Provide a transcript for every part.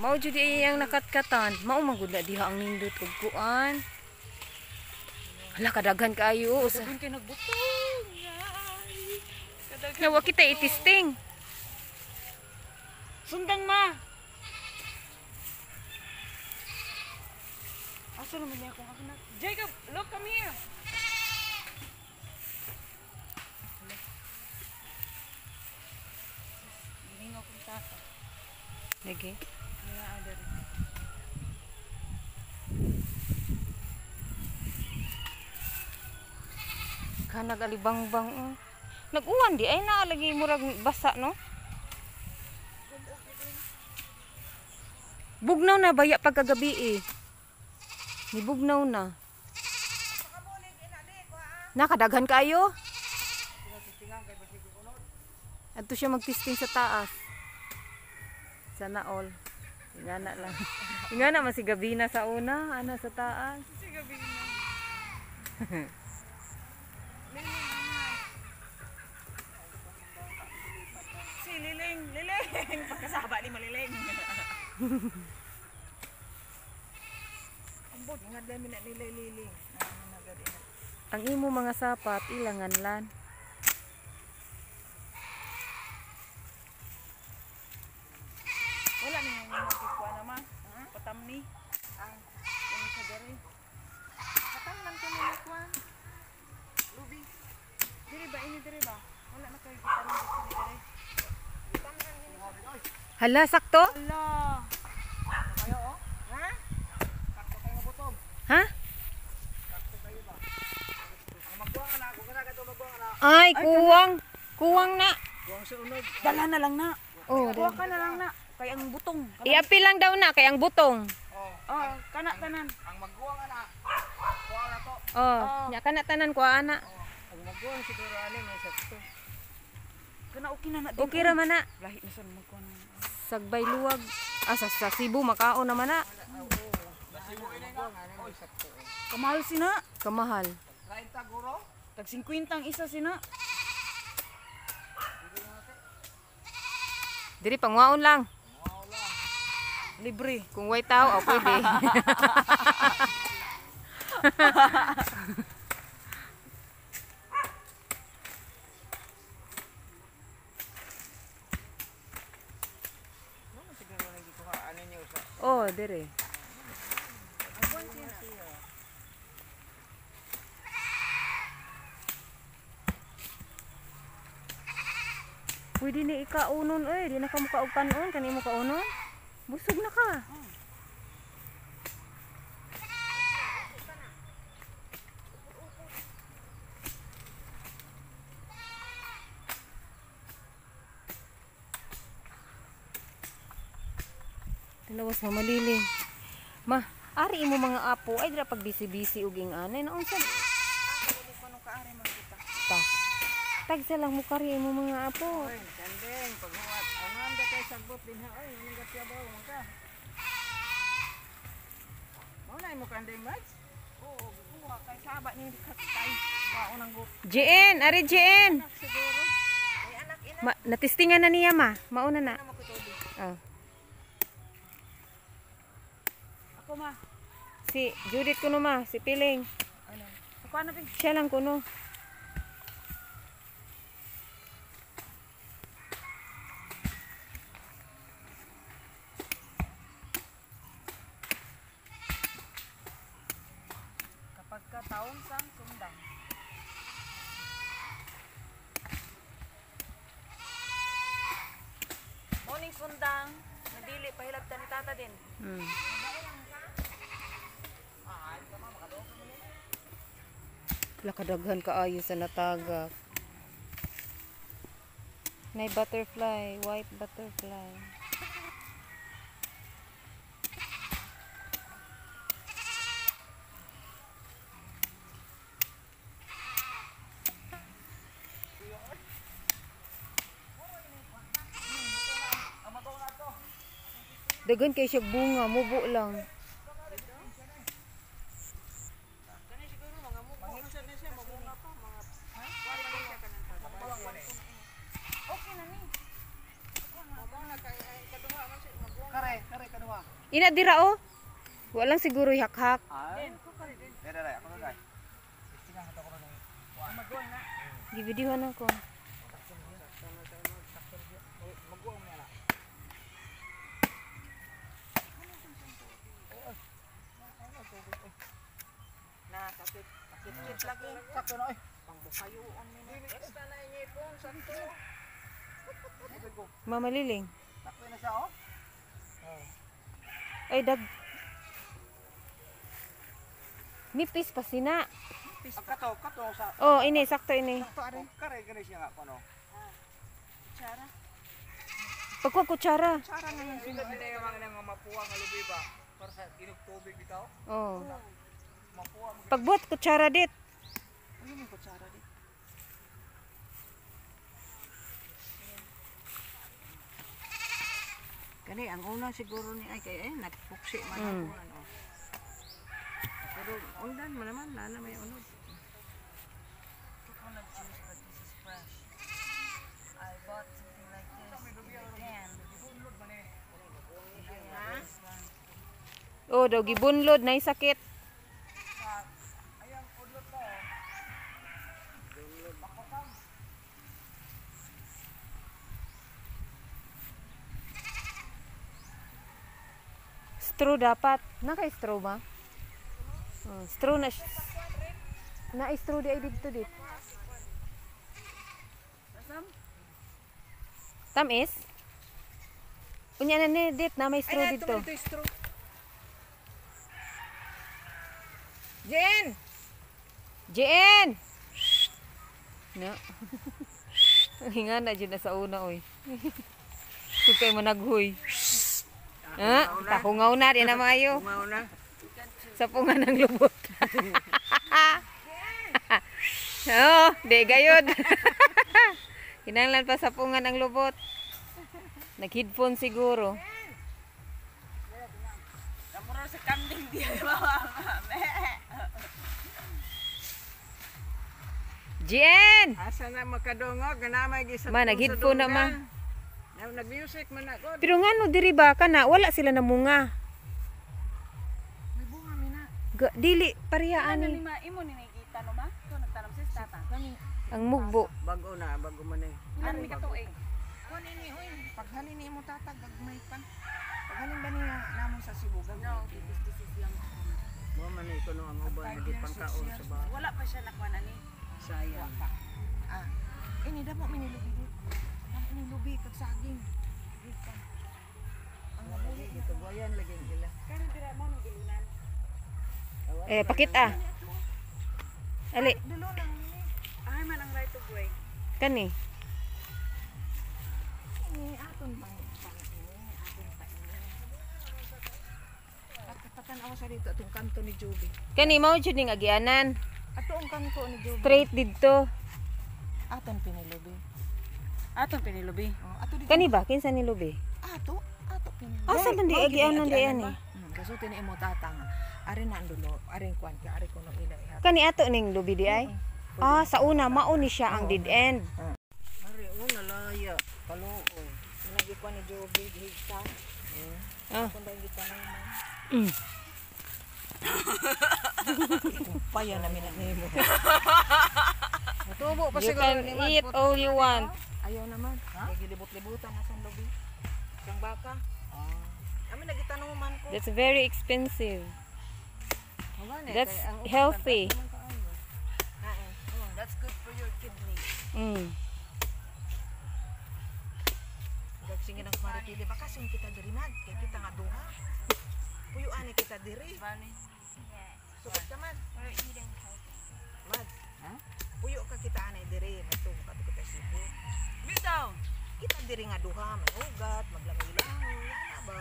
Mao jud iyang nakatkatan. Mao man gud na diha ang nindot og kuan. Hala, kadaghan kaayo. Daghan kay nagbutong. Kadaghan. Nawa kita i-testing. Sundan ma. Asa naman niya akong anak? Jacob, look, come here. Giningaw kong tata. Lagi. Nga adari. Kanag alibangbang oh. Nag-uwan di ay naa lagi murag basa no. Bugnaw na baya pagkagabi eh. Nibugnaw na. Nakadaghan kayo. Adto siya magtisting sa taas. Sana all. Ingana lang. Ingana man si Gabina sa una, ana sa taas. Si Gabina. Si Liling, Liling. Pagkasaba ni Maliling. Ambot, nga dami na nila Liling. Ang imo mga sapat ilangan lan. Wala ni nga magkuha na ma. Patamni. Ang ini sa dere. Patamnan ko nila kuan. Lubi. Diri ba ini diri ba? Wala na kayo gitanong dito ni dere. Hala, sakto? Hala. Kayo oh. Ha? Sakto kayo butong. Ha? Sakto kayo ba? Ang magkuha na, kung kana kadto magkuha na. Ay, kuwang. Kuwang na. Kuwang sa unog. Dala na lang na. Oh, Kuha ka na lang na. Kay ang butong. Iapi lang daw na kay ang butong. Oh. Oh, kana tanan. Ang magkuha na. Kuha na to. Oh, nya kana tanan kuha ana. Oh. Ang magkuha siguro ani may sakto. Kana okay na na din. Okay ra man na. Lahi na sa magkuha na. Sagbay luwag. Ah, sa Cebu makaon naman na. Kamahal sina. Kamahal. 30 guro. Tag 50 ang isa sina. Diri pangwaon lang. Libre. Kung way tao, oh, pwede. Ano siguro nagikuha ani niyo sa Oh, dire. Pwede ni ikaunon oy, di na ka mukaog kanon kani mo kaunon. Busog na ka. Tinawas ma maliling. Ma, ari imo mga apo ay dira pag busy-busy og ing anay naunsa ta. Tagsa lang mo kari imo mga apo. Oy, kandeng paghuwat. Ang anda kay sagbot din ha. Oy, anong gatyabaw man ka. Mao na imo kandeng Mads? Oo, kuha kay saba ni kay baon ang gup. JN, ari JN. Siguro. Ay anak ina Ma, natistingan na niya ma. Mauna na. na makutobi. Oh. Ako ma. Si Judith kuno ma, si Piling. Ano? Ako ano ping? Siya lang kuno. Kapag ka taong sang sundang. Morning sundang. Nadili pahilab ta ni tata din. Lakadaghan kaayo sa natagak. Nay butterfly, white butterfly. Daghan kay siya bunga, mubo lang. Okay na ni. Kare, kare kaduha. Ina dira oh. Walang siguro hakhak. Gibidihan ako. Na sakit. Sakit lagi. Sakto na oy. Pangbukayoon ni na. Extra na ingipon, sakto. Mama Liling. Sakto na siya oh. Ay dag. Nipis pa sina. Ang kato, kato sa Oh, ini sakto ini. Sakto are. kare gani siya nga kuno. Kutsara. Pagkuha kutsara. Kutsara na yung Sino sino. sila yung mga nang mapuwa nga lubi ba? Para sa inog tubig bitaw. Oh. Mapuwa mo. Pagbuhat kutsara dit. Ano yung kutsara dit? Kani ang una siguro ni ay kay eh nagpuksi man ako ano. Pero undan mo naman nana may unod. Coconut juice, but this is fresh. I bought something like this in the can. Oh, daw gibunlod nay sakit. Straw dapat. Naka-straw ba? Oh, straw na. Na straw di ay didto dit. Tamis? Unya na ni dit na may straw Ay, dito. Ito straw. Jen! JN! No. Hinga na dyan na sa una, oy. Sugkay mo naghuy. Ah, tahungaw na, di na maayo. Umaw na. Sa punga ng lubot. Oo, di gayod. Kinanglan pa sa punga ng lubot. Nag-headphone siguro. Namura sa kambing di mama. JN! Asa na makadungog ganamay gisa. Ma, nag-headphone na, ma. Na nag-music man na god. Pero nga no, diri ba ka na, wala sila namunga. May bunga mi na. Dili, pareha Ano ani. ni ma imo ni nakita no ma? Ikaw nagtanom sis tata. Ang mugbo. Bago na, bago man eh. Ilan mi ka tuig? Kuan ini oy, paghalin ni imo tatag gagmay pa. Paghalin ba niya namon sa Cebu gagmay. No, because this is young. Mo man ito no ang uban nga gipangkaon sa ba. Wala pa siya nakuha ani. Sayang. Ah. Ini damo minilubi dit. Damo minilubi kag saging. Ang nabuhi Ito bayan lagi ila. Karon dira mo nung gilunan. Eh, pakita. Ali, dulo lang ni. Ay man ang right of way. kani. Ini aton pang pang ini, aton pa ini. At patan-aw sa dito atong kanto ni Joby. Kani mao jud ning agianan. Ato ang kanto ni Joby. Straight didto. Aton pinilubi. Atong pinilubi. Oh, ato dito. Kani ba kinsa ni lubi? Ato, ato pinilubi. Asa man di agianan di ani? Kaso tini imo tata nga. Ari na ang dulo, ari ang kuan ka, ari kuno ila ihat. Kani ato ning lubi di ay. Ah, sa una mao ni siya ang dead end. Ari una laya kaluoy. Nagi kuan ni Joby gihigta. Ah. Kung dahil gitanong man. Kumpaya namin na nimo. Tubo pa You siguro can ni man. eat all you want. Ayaw naman. Gilibot-libutan na sa lubi. Siyang baka. Ah. Amin nagitanong man ko. That's very expensive. That's healthy. That's good for your kidney. Gagsingin ang maripili. Bakasyon kita diri man. Kay kita nga duha. Puyuan ni kita diri. Bani. Sukot ka man. We're eating. Mad. Puyo ka kita anay diri. Magtubo ka kita Cebu. Bitaw. Kita diri nga duha. Manugat, maglangoy-langoy. Yana ba?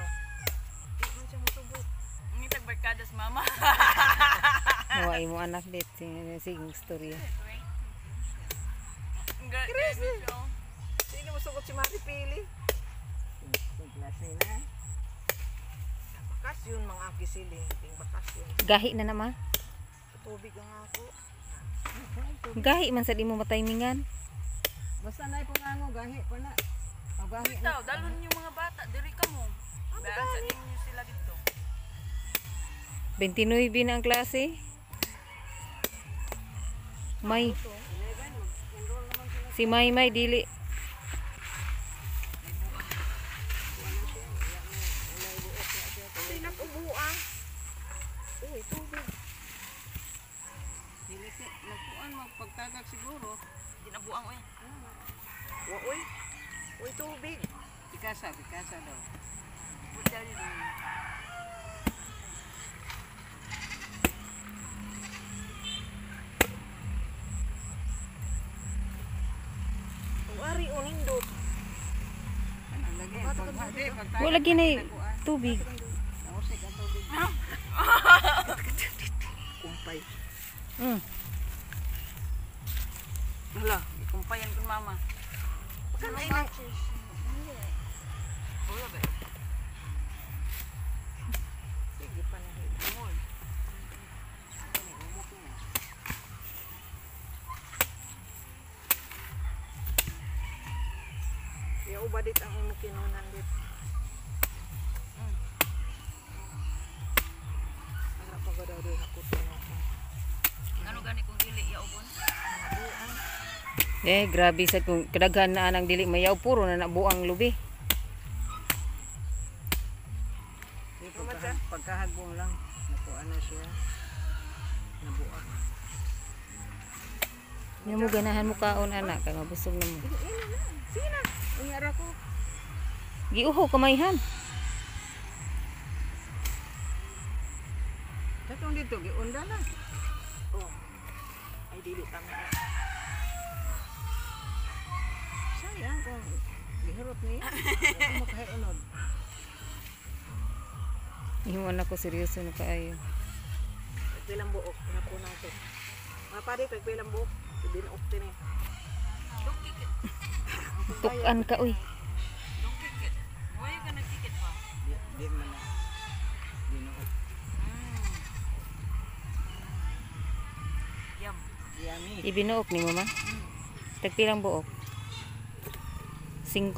Di man siya mutubot. Ngitag barkadas mama. Nawa imo anak dit sige istorya. Crazy. Sino mo sugot si Maripili? Klase na. Bakasyon mga akisiling. Ting bakasyon. Gahi na naman. Tubig ang ako. Gahi man sa di mo mataymingan. Basta na ipungango gahi pa na. Pagahi. Bitaw, dalon yung mga bata diri ka mo. Baan sa ninyo sila 29 na ang klase. May. Si May May dili. Pinag-ubuan. Uy, tubig. Dili si nagkuan magpagtagak siguro. Ginabuang oy. Wa uy. Uy, tubig. Pikasa, pikasa daw. Put down yun. Ari unindot. Ano lagi? Pag di pagtagak. Wala lagi na tubig. Nausik ang tubig. Kumpay. Hala, ikumpayan kun mama. Kanay na. Wala ba? Sige pa na. Amol. Yaw ba dit ang imo kinunan dit? Ara pa ba daw din ako tuno ko. Ano gani kung dili yaubon? Eh, grabe sa kung kadaghan na anang dili mayaw puro na nabuang lubi. Di, pagkahagbong lang. Nakuan na siya. Nabuak. Nya mo ganahan mo kaon anak kay mabusog na mo. Sige na. Uy, ara ko. Giuho kamayhan. Katong dito giunda na. Oh. Ay dili tama. Sayang kung gihurot niya. Kung makahiunod. Imo anak ko seryoso na kaayo. Pagpilang buok na po nato. Mga pare, pagpilang buok. Ibinuok din eh. Tukan ka uy. Don't kick it. Why you gonna kick it pa? Di, di man na. Binuok. Yum. Yummy. Ibinuok ni mama. Tagpilang buok? 5,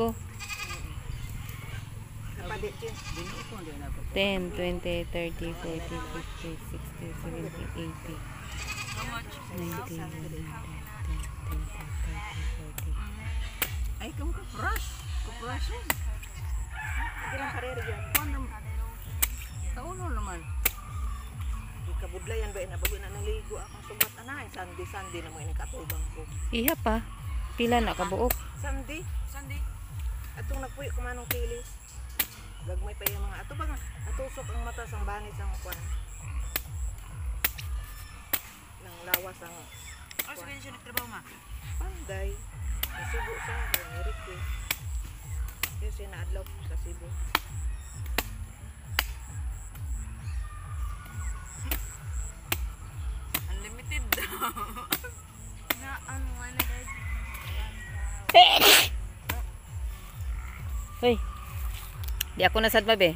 Napadi, Jin. Binuok ko din ako. 10, 20, 30, 40, 50, 60, 70, 80, How much? 90, 100, 10, 20, 30, 40. Ay, kung ka-fresh. Ka-fresh eh. Sige lang karere dyan. Kauno naman. Di kabudlayan ba ina bago na naligo akong sugat anay. Sandi sandi na mo ini katubang ko. Iha pa. Pila na kabuok? Sandi. Sunday. Atong nagpuyo ko manong kilis. Gagmay pa yung mga ato bang natusok ang mata sang bangis ang kwan. Nang lawas ang Oh, sige siya nagtrabaho ma. Panday. Sa Cebu sa ni Ricky. Kasi naadlaw sa Cebu. Unlimited. Not unlimited. Hoy. Di ako nasad ba be?